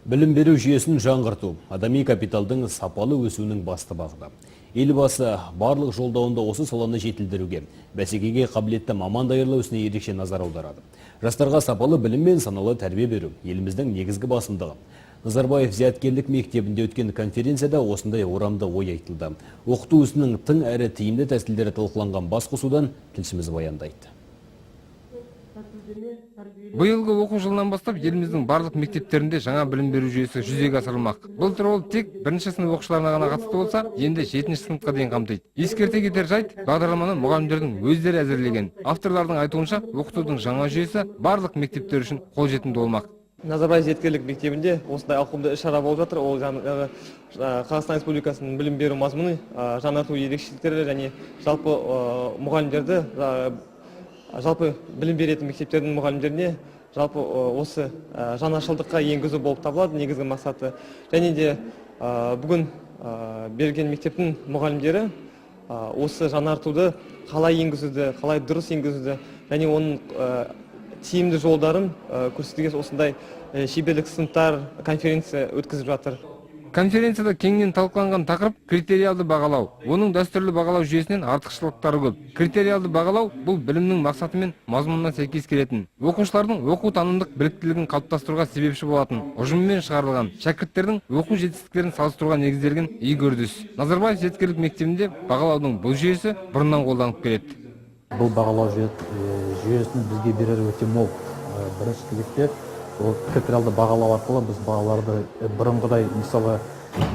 Білім беру жүйесін жаңғырту – адами капиталдың сапалы өсуінің басты бағыты. Елбасы барлық жолдауында осы саланы жетілдіруге, бәсекеге қабілетті маман даярлау ісіне ерекше назар аударады. Жастарға сапалы білім мен саналы тәрбие беру – еліміздің негізгі басымдығы. Назарбаев зияткерлік мектебінде өткен конференцияда осындай орамды ой айтылды. Оқыту ісінің тың әрі тиімді тәсілдері талқыланған бас қосудан тілшіміз баяндайды. Биылғы оқу жылынан бастап еліміздің барлық мектептерінде жаңа білім беру жүйесі жүзеге асырылмақ. Былтыр ол тек бірінші сынып оқушыларына ғана қатысты болса, енді жетінші сыныпқа дейін қамтиды. Ескерте кетер жайт, бағдарламаны мұғалімдердің өздері әзірлеген. Авторлардың айтуынша, оқытудың жаңа жүйесі барлық мектептер үшін қолжетімді болмақ. Назарбаев зияткерлік мектебінде осындай ауқымды іс шара болып жатыр. Ол жаңағы Қазақстан Республикасының білім беру мазмұны жаңарту ерекшеліктері және жалпы мұғалімдерді, жалпы білім беретін мектептердің мұғалімдеріне жалпы осы жаңашылдыққа енгізу болып табылады негізгі мақсаты. Және де бүгін берілген мектептің мұғалімдері осы жаңартуды қалай енгізуді, қалай дұрыс енгізуді және оның тиімді жолдарын көрсетуге осындай шеберлік сыныптар, конференция өткізіп жатыр. Конференцияда кеңінен талқыланған тақырып – критериалды бағалау. Оның дәстүрлі бағалау жүйесінен артықшылықтары көп. Критериалды бағалау – бұл білімнің мақсаты мен мазмұнына сәйкес келетін, оқушылардың оқу танымдық біліктілігін қалыптастыруға себепші болатын, ұжыммен шығарылған, шәкірттердің оқу жетістіктерін салыстыруға негізделген игі үрдіс. Назарбаев зияткерлік мектебінде бағалаудың бұл жүйесі бұрыннан қолданып келеді. Бұл бағалау жүйесінің бізге берері өте мол. Бірінші кезекте ол критериалды бағалау арқылы біз балаларды бұрынғыдай, мысалы,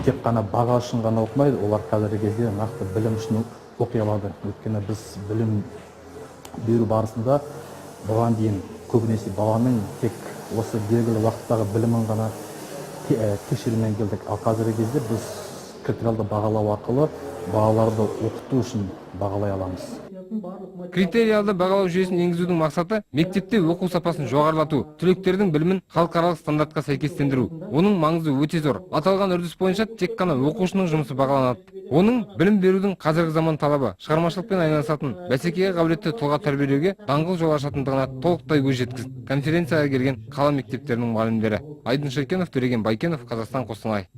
тек қана баға үшін ғана оқымайды, олар қазіргі кезде нақты білім үшін оқи алады. Өйткені біз білім беру барысында бұған дейін көбінесе баланың тек осы белгілі уақыттағы білімін ғана тексерумен келдік. Ал қазіргі кезде біз критериалды бағалау арқылы балаларды оқыту үшін бағалай аламыз. Критериалды бағалау жүйесін енгізудің мақсаты – мектепте оқу сапасын жоғарылату, түлектердің білімін халықаралық стандартқа сәйкестендіру. Оның маңызы өте зор. Аталған үрдіс бойынша тек қана оқушының жұмысы бағаланады. Оның білім берудің қазіргі заман талабы, шығармашылықпен айналысатын, бәсекеге қабілетті тұлға тәрбиелеуге даңғыл жол ашатындығына толықтай көз жеткізді конференцияға келген қала мектептерінің мұғалімдері. Айдын Шеркенов, Төлеген Байкенов, Қазақстан, Қостанай.